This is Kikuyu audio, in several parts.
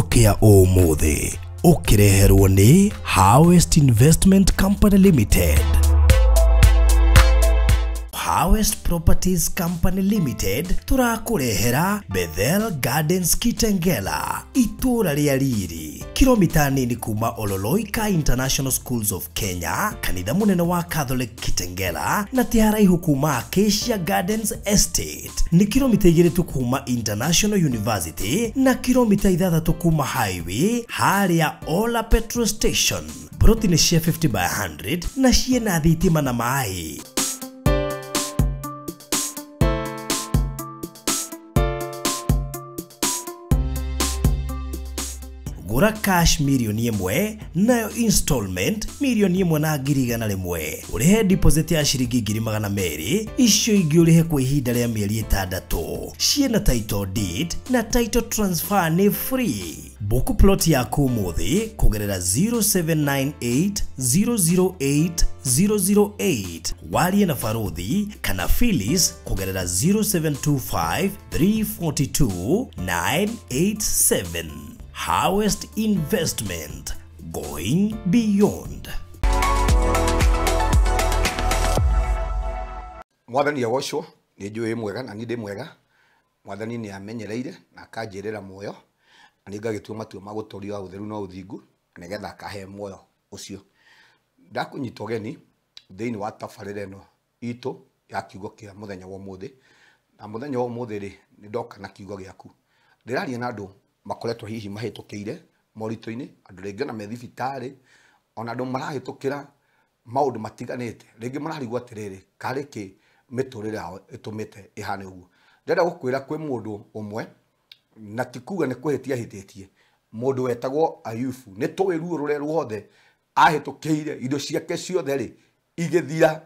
Kiugo kĩa ũmũthĩ ũkĩreherwo nĩ Harvest Investment Company Limited. Harvest Properties Company Limited turakũrehera Bethel Gardens Kitengela, itũũra rĩa riri, kilomita nini kuma Ololoika International Schools of Kenya, kanitha munene wa Catholic Kitengela, na ti haraihu kuma Acacia Gardens Estate. Ni kilomita 2 tu kuma International University na kilomita 6 kuma highway harĩa Ola Petrol Station. Broti ni cia 50 by 100 na ciĩna thitima na maĩ. Gũra cash 1,000,000 nayo installment 1,100,000. Ũrĩhe deposit ya ciringi 200,000, icio ingĩ ũrĩhe kwa ihinda rĩa mĩeri 6. Ciĩna title deed na title transfer nĩ free. Book plot yaku ũmũthĩ kũgerera 0798 008 008. Warie na Farodhi kana Phyllis kũgerera 0725 342 987. Harvest Investment, going beyond. Mwathani agocwo nĩ njũĩ mwega na niĩ ndĩ mwega. Mwathani nĩ amenyereire na akanjĩrĩra muoyo, na nĩ ngagĩtua matua ma gũtũũria ũtheru na ũthingu nĩgetha akahe muoyo ũcio. Ndakũnyita ũgeni thĩinĩ wa tabarĩra ĩno itũ ya kiugo kĩa mũthenya wa ũmũthĩ. Na mũthenya wa ũmũthĩ rĩ, nĩ ndoka na kiugo gĩaku. Ndĩraria na andũ makoretwo hihi mahĩtũkĩire moritũ-inĩ, andũ rĩngĩ ona me thibitarĩ, ona andũ marahĩtũkĩra maũndũ matiganĩte, rĩngĩ mararigwo atĩrĩrĩ, karĩ kĩ mĩtũrĩre yao ĩtũmĩte ĩhane ũguo. Ndĩrenda gũkwĩra kwĩ mũndũ ũmwe, na ti kuga nĩ kũhĩtia ahĩtĩtie, mũndũ wetagwo Ayubu. Nĩ tũĩ ruo rũrĩa ruothe ahĩtũkĩire, indo ciake ciothe rĩ igĩthira,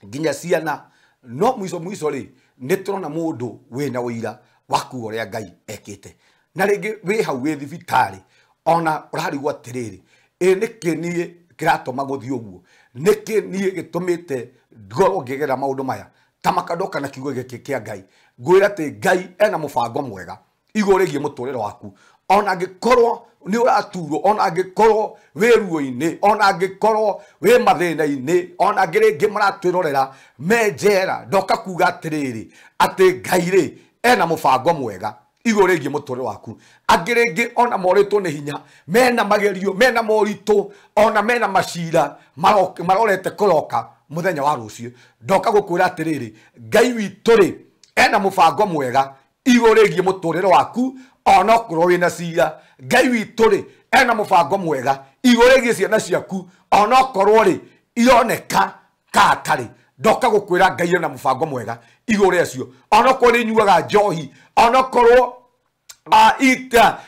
nginya ciana, no mwico mwico rĩ nĩ tũrona mũndũ wĩna ũira wa kuga ũrĩa Ngai ekĩte. Na rĩngĩ wĩ hau wĩ thibitarĩ, ona ũrarigwo atĩrĩrĩ, ĩ nĩkĩ niĩ kĩratũma gũthiĩ ũguo, nĩkĩ niĩ gĩtũmĩte ngorwo ngĩgerera maũndũ maya. Ta makandoka na kiugo gĩkĩ kĩa Ngai, ngwĩra atĩ Ngai ena mũbango mwega igũrũ rĩgiĩ mũtũrĩre waku. Ona angĩkorwo nĩ ũraturwo, ona angĩkorwo wĩ ruo-inĩ, ona angĩkorwo wĩ mathĩna-inĩ, ona angĩ rĩngĩ maratwĩrorera me njera, ndoka kuga atĩrĩrĩ, atĩ Ngai rĩ ena mũbango mwega igũrũ rĩgiĩ mũtũrĩre waku. Angĩ rĩngĩ ona morĩtwo nĩ hinya, mena magerio, mena moritũ, ona mena macira marorete kũroka mũthenya wa rũciũ. Ndoka gũkwĩra atĩrĩrĩ, Ngai witũ rĩ ena mũbango mwega igũrũ rĩgiĩ mũtũrĩre waku, ona okorwo wĩna cira. Ngai witũ rĩ ena mũbango mwega igũrũ rĩgiĩ ciana ciaku, ona okorwo rĩ ironeka katarĩ. Ndoka gũkwĩra Ngai ena mũbango mwega igũrũ rĩacio, ona okorwo nĩ inyuaga njohi, ona okorwo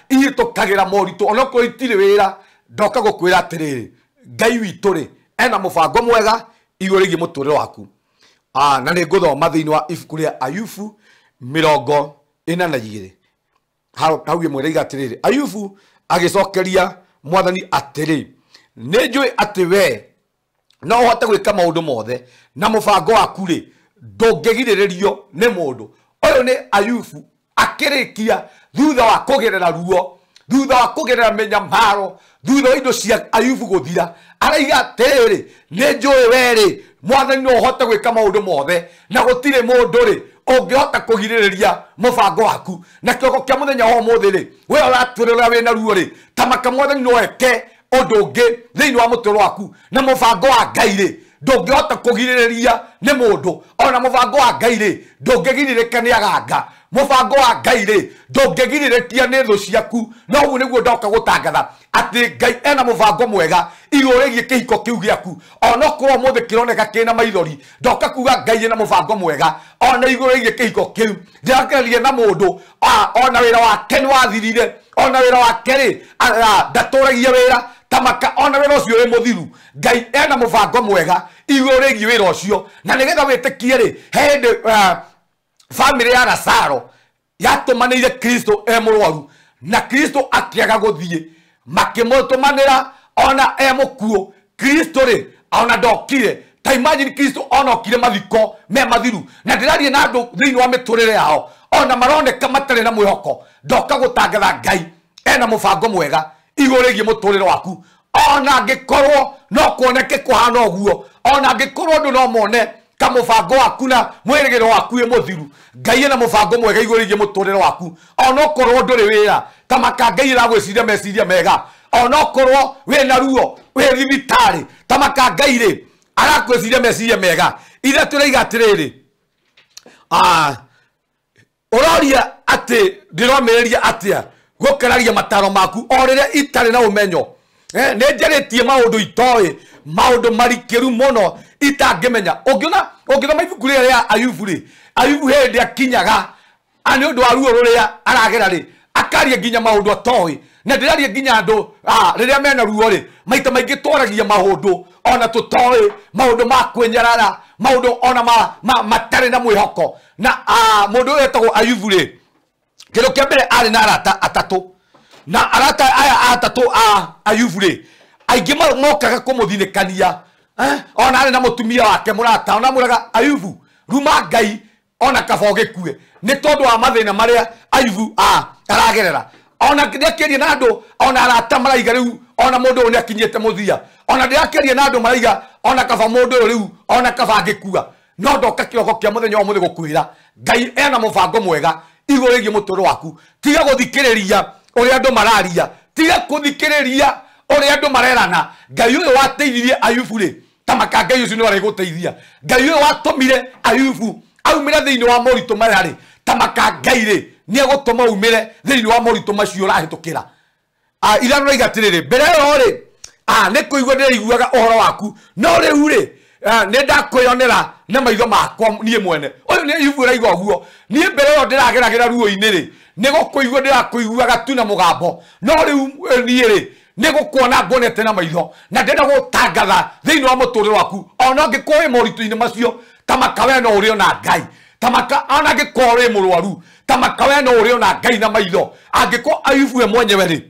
ihĩtũkagĩra moritũ, ona okorwo itirĩ wĩra. Ndoka gũkwĩra atĩrĩrĩ, Ngai witũ rĩ ena mũbango mwega igũrũ rĩgiĩ mũtũrĩre waku. Na nĩ ngũthoma thĩinĩ wa ibuku rĩa Ayubu 42. Hau ĩmwe rĩiga atĩrĩrĩ, Ayubu agĩcokeria Mwathani atĩrĩ, nĩ njũĩ atĩ we no ũhote gwĩka maũndũ mothe, na mũbango waku rĩ ndũngĩgirĩrĩrio nĩ mũndũ. Ũyũ nĩ Ayubu akĩrĩkia thutha wa kũgerera ruo, thutha wa kũgerera mĩnyamaro, thutha wa indo cia Ayubu gũthira, araiga atĩrĩrĩ, nĩ njũĩ we rĩ Mwathani no ũhote gwĩka maũndũ mothe, na gũtirĩ mũndũ rĩ ũngĩhota kũgirĩrĩria mũbango waku. Na kĩoko kĩa mũthenya wa ũmũthĩ rĩ, we ũratwĩrĩra wĩna ruo rĩ, ta maka Mwathani no eke ũndũ ũngĩ thĩinĩ wa mũtũrĩre waku. Na mũbango wa Ngai rĩ ndũngĩhota kũgirĩrĩria nĩ mũndũ, ona mũbango wa Ngai rĩ ndũngĩgirĩrĩka nĩ aganga, mũbango wa Ngai rĩ ndũngĩgirĩrĩkia nĩ thũ ciaku. No ũguo nĩguo ndoka gũtangatha atĩ Ngai ena mũbango mwega igũrũ rĩgiĩ kĩhiko kĩu gĩaku, ona okorwo ũmũthĩ kĩroneka kĩna maithori. Ndoka kuga Ngai ena mũbango mwega ona igũrũ rĩgiĩ kĩhiko kĩu. Ndĩrakĩraria na mũndũ ona wĩra wake nĩ wathirire, ona wĩra wake rĩ ndatũragia wĩra, tamaka ona wĩra ũcio wĩ mũthiru. Ngai ena mũbango mwega igũrũ rĩgiĩ wĩra ũcio. Na nĩgetha wĩtĩkie rĩ, he hĩndĩ bamĩrĩ ya Lazaro yatũmanĩire Kristo e mũrwaru, na Kristo akĩaga gũthiĩ, makĩmũtũmanĩra ona e mũkuũ. Kristo rĩ ona ndokire. Ta imagine Kristo ona okire mathiko me mathiru, na ndĩraria na andũ thĩinĩ wa mĩtũrĩre yao ona maroneka matarĩ na mwĩhoko. Ndoka gũtangatha Ngai Ena mũbango mwega igũrũ rĩgiĩ mũtũrĩre waku. Ona angĩkorwo no kuoneke kũhana ũguo, ona angĩkorwo andũ no mone ta mũbango waku na mwĩrĩgĩrĩro waku wĩ mũthiru, Ngai ena mũbango mwega igũrũ rĩgiĩ mũtũrĩre waku. Ona okorwo ndũrĩ wĩra, ta maka Ngai ĩragwĩciria meciria mega. Ona okorwo wĩna ruo wĩ thibitarĩ, ta maka Ngai rĩ arakwĩciria meciria mega. Ithe tũraiga atĩrĩrĩ, ũroria atĩ ndĩromĩrĩria atĩa gũkararia mataro maku o rĩrĩa itarĩ na ũmenyo. Nĩ njarĩtie maũndũ itoĩ, maũndũ marikĩru mũno itangĩmenya. Ũngĩona ũngĩthoma ibuku rĩrĩa rĩa Ayubu rĩ, Ayubu hĩndĩ akinyaga nĩ ũndũ wa ruo rũrĩa aragera rĩ, akaria nginya maũndũ atoĩ. Na ndĩraria nginya andũ rĩrĩa mena ruo rĩ, maita maingĩ twaragia maũndũ ona tũtoĩ, maũndũ ma kwĩnyarara, maũndũ ona matarĩ na mwĩhoko. Na mũndũ ũyũ etagwo Ayubu rĩ, kĩndũ kĩa mbere arĩ na arata atatũ. Na arata aya atatũ a Ayubu rĩ, aingĩ mokaga kũmũthinĩkania. Ona arĩ na mũtumia wake mũrata, ona amwĩraga Ayubu ruma Ngai ona kaba ũgĩkue nĩ tondũ wa mathĩna marĩa Ayubu aragerera. Ona ndĩrakĩaria na andũ, ona arata maraiga rĩu ona mũndũ ũyũ nĩakinyĩte mũthia. Ona ndĩrakĩaria na andũ maraiga ona kaba mũndũ ũyũ rĩu ona kaba angĩkua. No ndoka kĩroko kĩa mũthenya wa ũmũthĩ gũkwĩra Ngai ena mũbango mwega igũrũ rĩgiĩ mũtũrĩre waku. Tiga gũthikĩrĩria ũrĩa andũ mararia, tiga gũthikĩrĩria ũrĩa andũ marerana. Ngai ũyũ wateithirie Ayubu rĩ, ta maka Ngai ũcio nĩwe arĩgũteithia. Ngai ũyũ watũmire Ayubu aumĩre thĩinĩ wa moritũ maya rĩ, ta maka Ngai rĩ nĩegũtũma umĩre thĩinĩ wa moritũ macio ũrahĩtũkĩra. Ithano raiga atĩrĩrĩ, mbere ĩyo rĩ, nĩ kũigua ndĩraiguaga ũhoro waku, no rĩu rĩ, nĩ ndakwĩonera na maitho makwa niĩ mwene. Ũyũ nĩ Ayubu ũraiga ũguo. Niĩ mbere ĩyo ndĩrageragĩra ruo-inĩ rĩ, nĩ gũkũigua ndĩrakũiguaga tu na mũgambo, no rĩu niĩ rĩ nĩ gũkuona nguonete na maitho, na ndĩrenda gũtangatha thĩinĩ wa mũtũrĩre waku. Ona ũngĩkorwo wĩ moritũ-inĩ macio, ta maka we no ũrĩ ona Ngai. Ta maka ona angĩkorwo wĩ mũrwaru, ta maka we no ũrĩ ona Ngai na maitho. Angĩkorwo Ayubu we mwenyewe rĩ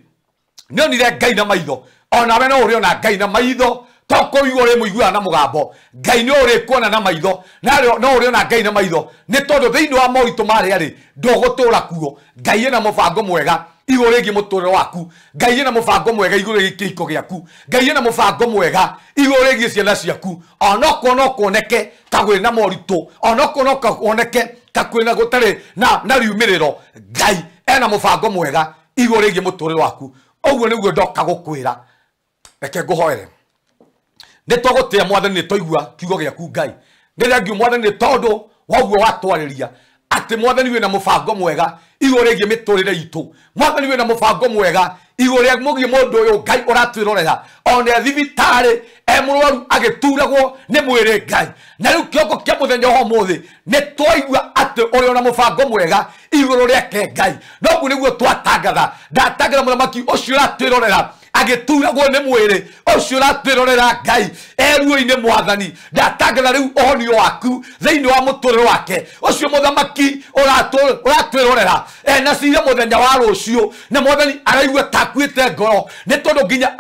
nĩonire Ngai na maitho, ona we no ũrĩ ona Ngai na maitho. To kũigua ũrĩ mũiguaga na mũgambo, Ngai nĩ ũrĩ kuona na maitho, na no ũrĩ ona Ngai na maitho. Nĩ tondũ thĩinĩ wa moritũ marĩa rĩ, ndũgũtũra kuo. Ngai ena mũbango mwega igũrũ rĩgiĩ mũtũrĩre waku. Ngai ena mũbango mwega igũrũ rĩgiĩ kĩhiko gĩaku. Ngai ena mũbango mwega igũrũ rĩgiĩ ciana ciaku. Onokorwo no kuoneke ta kwĩna moritũ, onokorwo no kuoneke ta kwĩna gũtarĩ na riumĩrĩro, Ngai ena mũbango mwega igũrũ rĩgiĩ mũtũrĩre waku. Ũguo nĩguo ndoka gũkwĩra. Reke ngũhoere. Nĩ twagũtĩa Mwathani, nĩ twaigua kiugo gĩaku Ngai. Nĩ thengiũ Mwathani nĩ tondũ wa ũguo watwarĩria atĩ Mwathani wĩna mũbango mwega igũrũ rĩgiĩ mĩtũrĩre itũ. Mwathani wĩna mũbango mwega igũrũ rĩgiĩ mũndũ ũyũ Ngai ũratwĩrorera ona e thibitarĩ e mũrwaru agĩturagwo nĩ mwĩrĩ Ngai. Na rĩu kĩoko kĩa mũthenya wa ũmũthĩ nĩ twaigua atĩ ũrĩ ona mũbango mwega igũrũ rĩake Ngai. Noguo nĩguo twatangatha. Ndatangatha mũthamaki ũcio ũratwĩrorera agĩturagwo nĩ mwĩrĩ, ũcio ũratwĩrorera Ngai eruo-inĩ Mwathani, ndatangatha rĩu ũhonio waku thĩinĩ wa mũtũrĩre wake. Ũcio mũthamaki ũratwĩrorera ena cira mũthenya wa rũciũ, na Mwathani araigua ta akuĩte ngoro nĩ tondũ nginya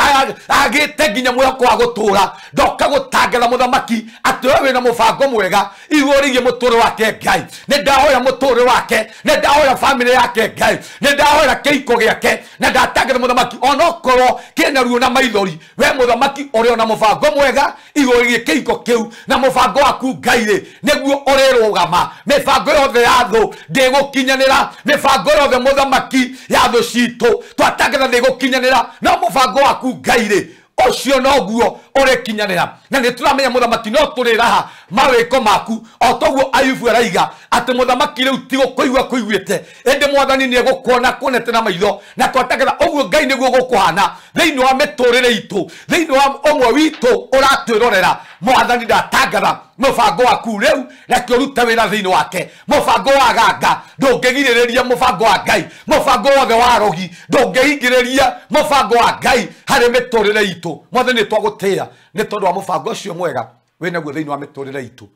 agĩte nginya mwĩhoko wa gũtũra. Ndoka gũtangatha mũthamaki atĩ we wĩna mũbango mwega igũrũ rĩgiĩ mũtũrĩre wake Ngai. Nĩ ndahoya mũtũrĩre wake, nĩ ndahoya bamĩrĩ yake Ngai, nĩ ndahoya kĩhiko gĩake, na ndatangatha mũthamaki onokorwo kĩna ruo na maithori, we mũthamaki ũrĩ ona mũbango mwega igũrũ rĩgiĩ kĩhiko kĩu, na mũbango waku Ngai rĩ nĩguo ũrĩrũgama. Mĩbango yothe ya thũ ndĩgũkinyanĩra, mĩbango yothe mũthamaki ya thũ citũ twatangatha ndĩgũkinyanĩra, no mũbango waku Ngai rĩ ũcio noguo ũrĩkinyanĩra. Na nĩ tũramenya mũthamaki no tũrĩraha mawĩko maku o toguo Ayubu araiga atĩ mũthamaki rĩu ti gũkũigua kũiguĩte, ĩndĩ Mwathani nĩ egũkuona kuonete na maitho. Na twatangatha ũguo Ngai nĩguo gũkũhana thĩinĩ wa mĩtũrĩre itũ, thĩinĩ wa ũmwe witũ ũratwĩrorera. Mwathani ndatangatha mũbango waku rĩu, reke ũrute wĩra thĩinĩ wake. Mũbango wa ganga ndũngĩgirĩrĩria mũbango wa Ngai, mũbango wothe wa rogi ndũngĩhingĩrĩria mũbango wa Ngai harĩ mĩtũrĩre itũ. Mwathani nĩ twagũtĩĩa nĩ tondũ wa mũbango ũcio mwega wĩnaguo thĩinĩ wa mĩtũrĩre itũ.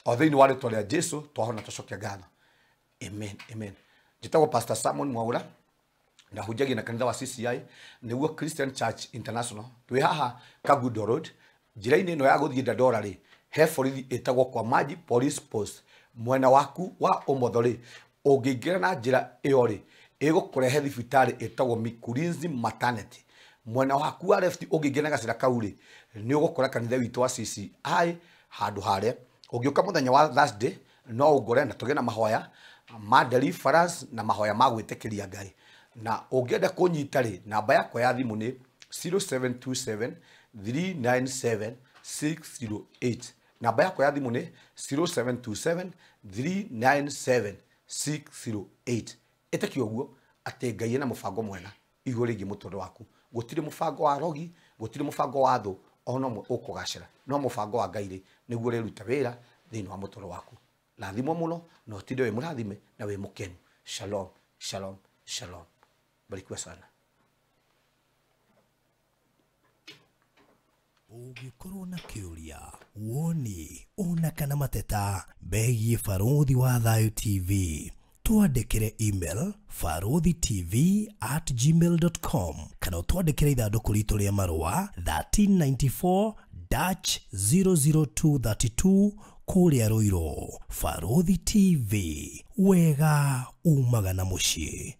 O thĩinĩ wa rĩtwa rĩa Jesu twahona tũcokia ngatho. Amen, amen. Njĩtagwo Pastor Simon Mwaura, ndahunjagia na kanitha wa CCI nĩguo Christian Church International. Twĩ haha Kagundo Road, njĩra-inĩ ĩno ya gũthiĩ Dandora rĩ, he borithi ĩtagwo kwa Maji Police Post. Mwena waku wa ũmotho rĩ, ũngĩingĩra na njĩra ĩyo rĩ, Ĩgũkũrehe thibitarĩ ĩtagwo Mikurinzi Maternity. Mwena waku wa left ũngĩingĩra na gacĩra kau rĩ, nĩ ũgũkora kanitha witũ wa CCI handũ harĩa. Ũngĩũka mũthenya wa Thursday no ũngore na tũgĩe na mahoya ma deliverance na mahoya ma gwĩtĩkĩria Ngai. Na ũngĩenda kũnyita rĩ, namba yakwa ya thimũ nĩ 0727 397 608. Namba yakwa ya thimũ nĩ 0727 397 608. Ĩtĩkia ũguo atĩ Ngai ena mũbango mwega igũrũ rĩgiĩ mũtũrĩre waku. Gũtirĩ mũbango wa rogi, gũtirĩ mũbango wa thũ ona ũmwe ũkũgacĩra, no mũbango wa Ngai rĩ nĩguo ũrĩruta wĩra thĩinĩ wa mũtũrĩre waku. Rathimwo mũno na ũtinde wĩ mũrathime na wĩ mũkenu. Shalom, shalom, shalom. Barikiwa sana. Ũngĩkorwo na kĩũria, woni ona kana mateta megiĩ Barũthi wa Thayũ TV, twandĩkĩre email baruthitv@gmail.com kana ũtwandĩkĩre ithandũkũ ritũ rĩa marũa 1394 00232 kũrĩa Ruiru. Barũthi TV, wega umaga na mũciĩ.